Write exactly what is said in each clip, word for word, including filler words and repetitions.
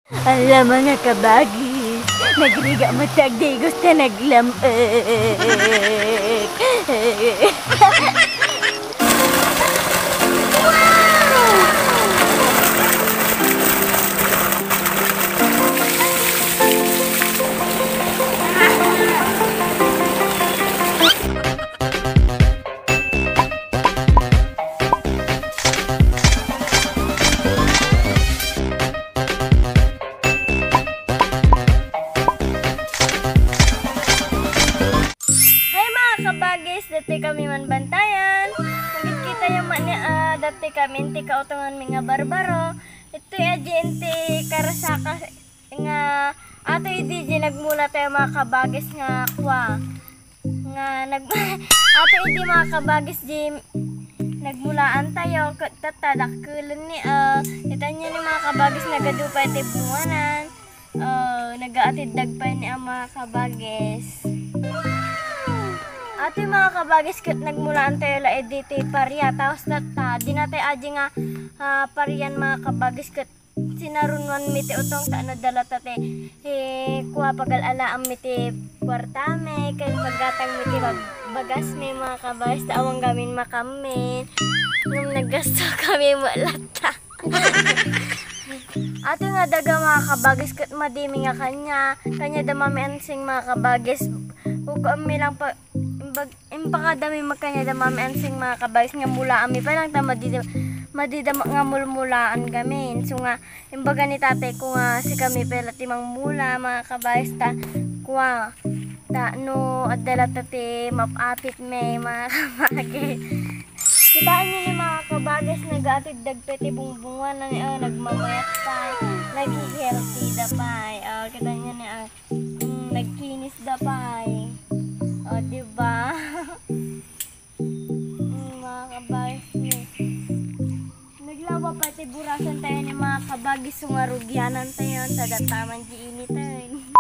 Ala, mga kabagis, nagrigat met ti agdigos ta naglam-ek. Hi, mga kabagis! Ditoy kami man Bantayan. Makikitayo man ni, ah, ditoy kami ti kautonganmi nga barbaro. Itoy a di iti karasaka nga ato idi di nagmula tayo, mga kabagis, nga kua. Nga nag-, ato idi, mga kabagis, di nagmulaan tayo, ket tatta, dakkelen ni, ah, kitaenyo ni, mga kabagis, nagadu pay ti bunganan. Ah, nagaatiddag pay ni a, mga kabagis. Ato, mga kabagis, ket nagmulaan tayo la idi ti paria, tapos tatta, di na tayo adi nga, ah, parian, mga kabagis, ket sinarunoanmi ti utong ta nadala ta ti, eh, kua, pagal-alaanmi ti kuartami, ken paggatangmi ti bag-, bagasmi, mga kabagis, ta awan gamin makammin. Ngem naggasto kami met latta. Ato nga daga, mga kabagis, ket madimi nga kania, kaniada Mami Ansing, mga kabagis. Ukuammi lang pa, imbag-, impakadami met kaniada Mami Ansing, mga kabagis, nga mulaanmi pay lang ta madida, madida nga mulmulaan gamin. So nga, imbaga ni tatay ko nga sikami pay la ti mangmula, mga kabagis, ta kua, ta no adda latta ti maap-apitmi, mga kabagis. Kitaenyo ni, mga kabagis, nagaatiddag pay ti bungbungan, ano, eh, nagmamayat pay, naghi-healthy da pay. Oh, kitaenyo ni, ah, mm, nagkinis da pay. Oh, di ba? Mm, mga kabagis ni. Naglawa pay ti burasan tayo ni, mga kabagis, so nga rugianan tayo, ta datta man di initen.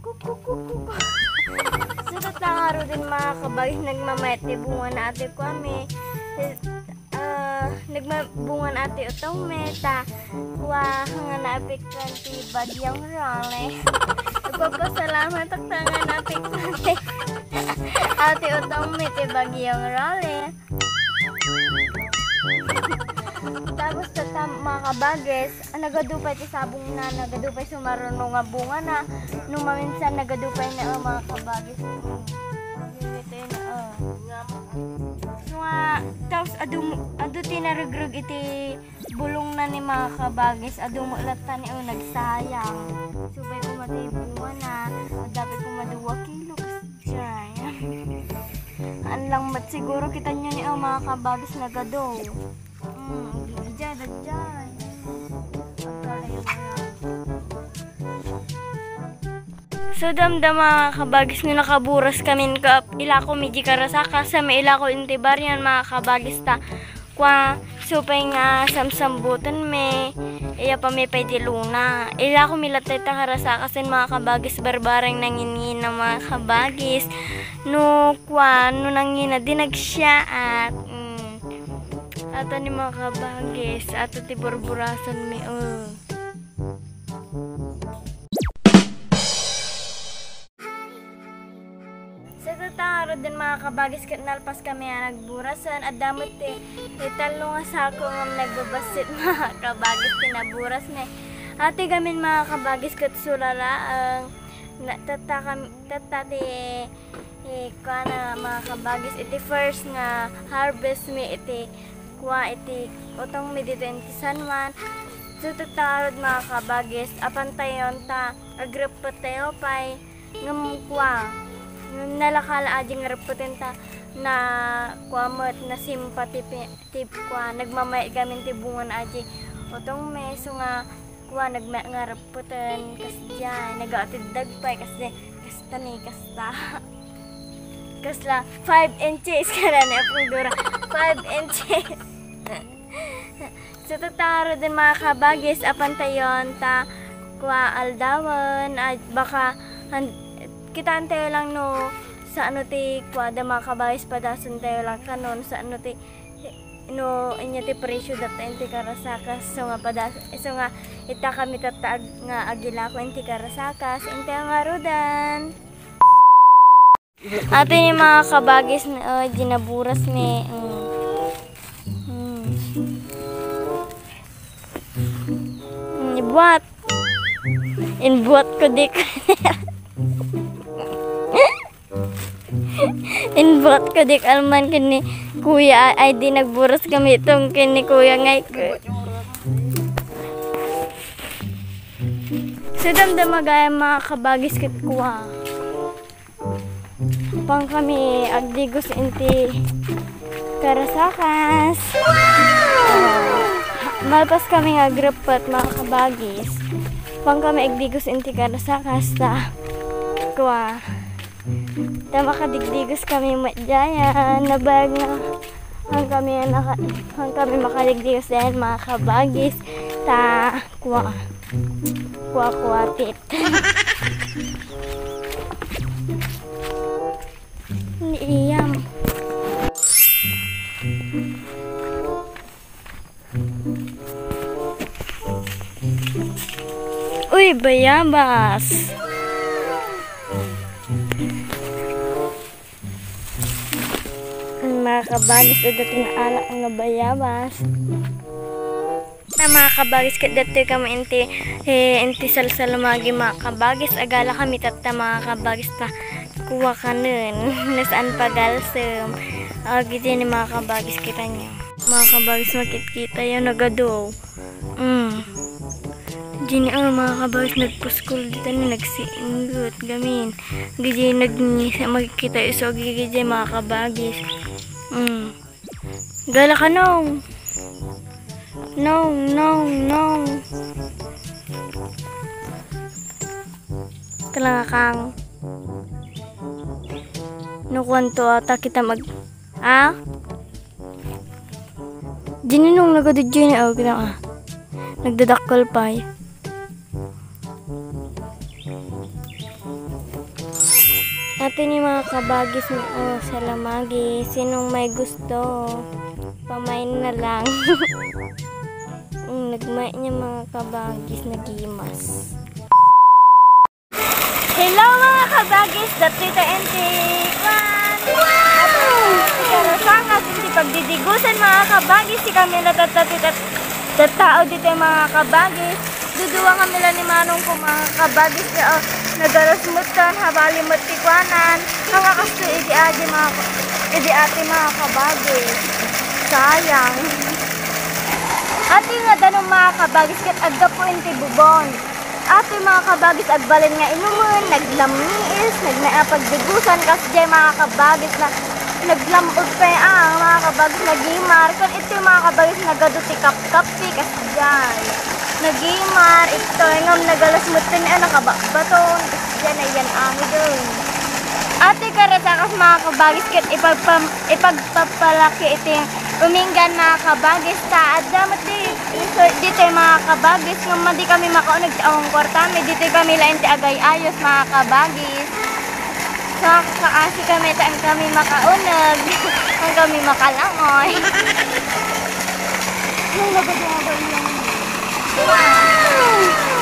Kukukukuk. Sudot lang ngaruden, mga kabagis, nagmamayat ti bunga na ati ko, ami. Ah, nagbungan ati utongmi, ta kua nga naapektuan ti Bagyong Rolly. Nagpapasalamat ak ta nga naapektuan ti ati utongmi ti Bagyong Rolly. Tapos tatta, mga kabagis, ah, nagadu pay ti sabongna, nagadu pay sumaruno nga bungana. No maminsan nagadu pay na, ah, mga kabagis. Ditoy na, ah. Nga, tapos adu, adu ti naregreg iti bulongna ni, mga kabagis, adu met latta ni, oh, nagsayang. Subay koma ti bungana, adda pay koma dua kilo, kasdiay. Haan lang met siguro, kitaenyo ni, oh, mga kabagis, nagadu. Mm, diay, diay. Agkalayo na. So, damdama, mga kabagis, no nakaburas kamin ket ilako mi di karasaka, sa mi ilako inti barian, mga kabagis, ta kua, supay nga samsambutenmi, iyapami pay ti luna. Ilako mi latta ita karasaka sen, mga kabagis, barbareng nangingina, mga kabagis. No kua, no nangina, di nagsiaat. Mm. Ato ni, mga kabagis, ato ti burburasanmi, oh. Sa tatta ngaruden, mga kabagis, ket nalpas kami a nagburasen. Adda met ti, ti tallo nga sako nga nagbabassit, mga kabagis, ti naburasmi. Ati gamin, mga kabagis, ket sula laeng. Na, tatta kam-, tatta ti, eh, kuana, mga kabagis, iti first nga harvestmi iti kua iti utongmi ditoy iti San Juan. Isutek ta ngarud, mga kabagis, apantayon ta agreppet tayo pay. Ngem kua, ngem nalaka la a di nga reppeten ta na kua met, nasimpa ti pi-, ti kua, nagmamayat gamin ti bungon a di utongmi, isu nga kua, nagmayat nga reppeten, kasdiay, nagaatid dagpay, kasdiay, kasta ni, kasta. Kasla, five inches, kada ni Apong Dora, five inches. Isutek ta ngaruden, mga kabagis, apantayon ta kua aldawen, a, baka han-, kitaan tayo lang no saano ti kuada, mga kabagis, padasen tayo lang kano no saano ti, no ania ti presyo dita iti Carazacas, isu nga padas-, isu nga ita kami tatta ag-, nga agilako iti Carazacas, intayo ngaruden. Ato ni, mga kabagis, na, oh, di naburas mi. Mm. Mm. Mm, ibuat. Inbuat ko di ka. Inbuat ko di kalman ken ni kuya, ay, di nagburas kami itong ken ni kuya ngay ko. So, damdama gayam, mga kabagis, ket kua. Apan kami agdigos iti Carazacas. Malpas kami nga agreppet, mga kabagis. Apan kami agdigos iti Carazacas ta kua. Ta makadigdigos kami met diayen. Nabayag nga han kami naka-, han kami makadigdigos diayen, mga kabagis. Ta kua. Kua-kua tit. Iyam. Uy, bayabas. Mga kabagis, adda ti naalak nga bayabas. Na, mga kabagis, ket datoy kami inti, eh, inti salsalamagi, mga kabagis. Agala kami tatta, mga kabagis, ta kua kanen. Nasaan pagalsem. Agi diay ni, mga kabagis, kita niyo. Mga kabagis, makitkita yo, nagadu. Mm. Diay ni, oh, mga kabagis, nagpuskol dita ni, nagsiinggot gamin. Agi diay nag-, makikita yo, so, agi diay, mga kabagis. Mm. Gala ka, Nong. Nong, Nong, Nong. Kalangakang. No kuanto ata kita mag-, ah? Diay ni, Nong, nagadu diay ni, oh, kita, ah. Nagdadakkel pay. Ato ni, mga kabagis, nga, oh, salamagi. Sinong may gusto? Pamain na lang. Mm, nagmayat ni, mga kabagis, nagimas. Hello, mga kabagis, datoy ta inti, kwan. Wow! Ti Carazacas, inti pagdidigosan, mga kabagis, ti kami natatapitat tattao ditoy, mga kabagis. Dudua kami la ni manong ko, mga kabagis, nga, oh, nagalas met kan, habali met ti kuanan. Nga kastoy idi adi, mga ka-, idi ati, mga kabagis. Sayang. Ati nga danum, mga kabagis, ket aggapu inti bubon. Ati, mga kabagis, agbalin nga inumen, naglammiis, nagna-, pagdigosan, kasdiay, mga kabagis, na naglam-, pay, ah, mga kabagis, nagimar. Ket iti, mga kabagis, nagadu ti kapkappi, kasdiay. Nagimar, ito, ngam nagalas met ti, ah, nakabakbaton, kasdiay, nayan amidon. Ati, Carazacas, mga kabagis, ket ipagpam-, ipagpapalaki iti ruminggan, mga kabagis, ta adda met ti insert ditoy, mga kabagis, ngem madi kami makauneg ti awan kuartami, ditoy kami laeng ti agay-ayos, mga kabagis. Makakaasi kami, ta an kami makauneg, an kami makalangoy. Nung nagagawin lang. Wow!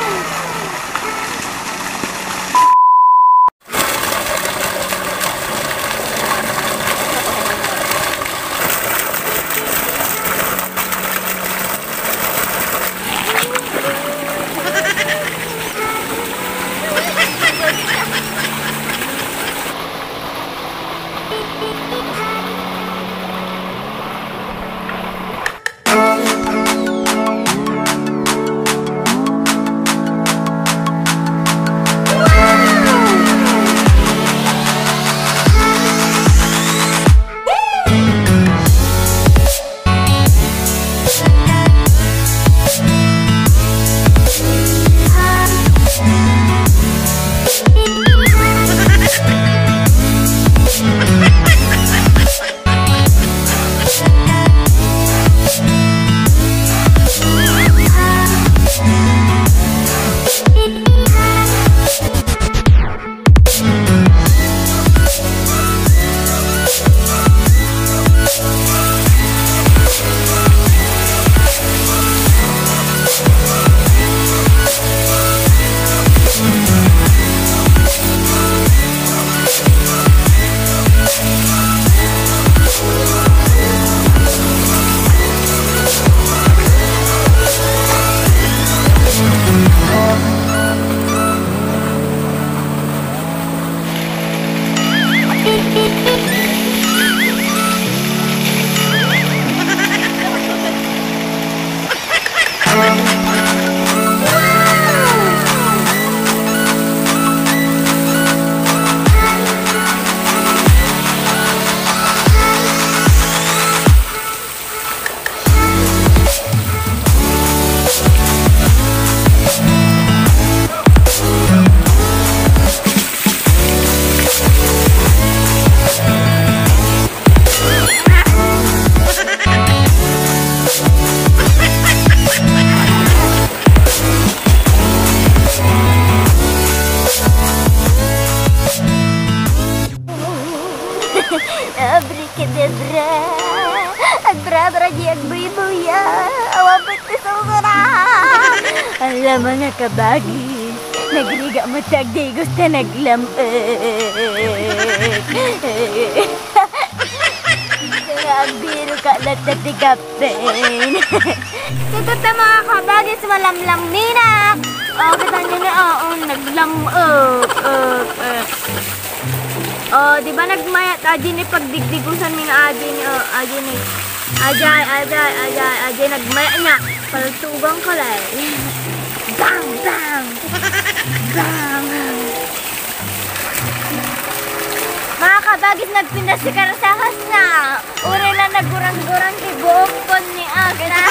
Iya, awan pet ti sursura. Ala, mga kabagis, nagrigat met ti agdigos ta naglam-ek. Kaya agbirok latta ti kapen. Ito ta, mga kabagis, malamlaminak. O, kita niyo na, o, o, naglam-ek, ek, ek. O, di ba nagmayat, adi ni pagdigdigusan mi nga adi ni, o, adi ni. Ajay, ajay, ajay, ajay, nagmayat niya. Paltugang ka, lay. Bang, bang! Bang! Mga kabagis, nagpintas ti karsakas na. Uray la nagurang-gurang ti buok pon ni Aga.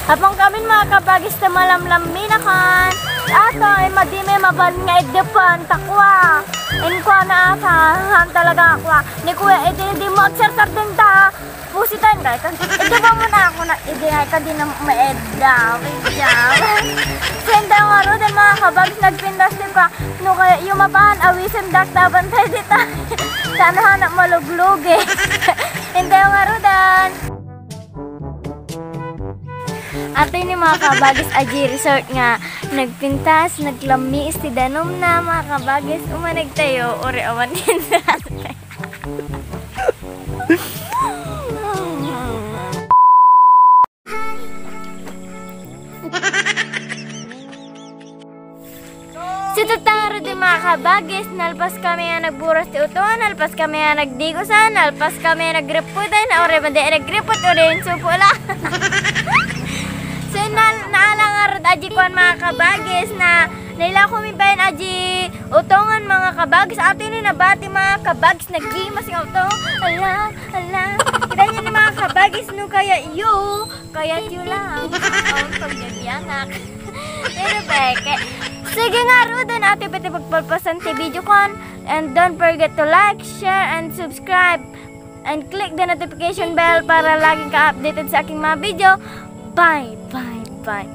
Apan kami, mga kabagis, ta malamlaminakan. Ato, ay madi met mabalin nga iddepen, ta kua. Inkuana, ata, han talaga kua. Ni kuya, idi, idi mo agsarkardeng ta. Pusiten kay, kan, iddepen mo na ako na, idi, ay, kadi na maedda, maedda. Senta nga ruden, mga kabagis, nagpintas ti pa. No kaya, yung mapahan, awisan dakta, bantay di ta. Sana hanak maluglugi. Senta nga ruden. Ato ni, mga kabagis, a G Resort nga nagpintas, naglammiis ti danumna, mga kabagis, umaneg tayo, uri awan din. Sitatta ngarud, mga kabagis, nalpas kami nga nagburas ti utongan, nalpas kami nga nagdigusan, nalpas kami nga nagripputan, uray man di nagriput, uray insupo la. So, na-, naala ngarud, aji kuan, mga kabagis, na nailako mi bayan aji utongan, mga kabagis. Ato ni nabati, mga kabagis, nagimas nga utong. Ala, ala. Kita niyo ni, mga kabagis, no kaya iyo. Kaya tiyo lang. Ang pagbibiyanak. Pero, beke. Sige ngaruden, ato pati pagpalpasan ti video kon. And don't forget to like, share, and subscribe. And click the notification bell para lagi ka updated sa aking mga video. Bye, bye, bye.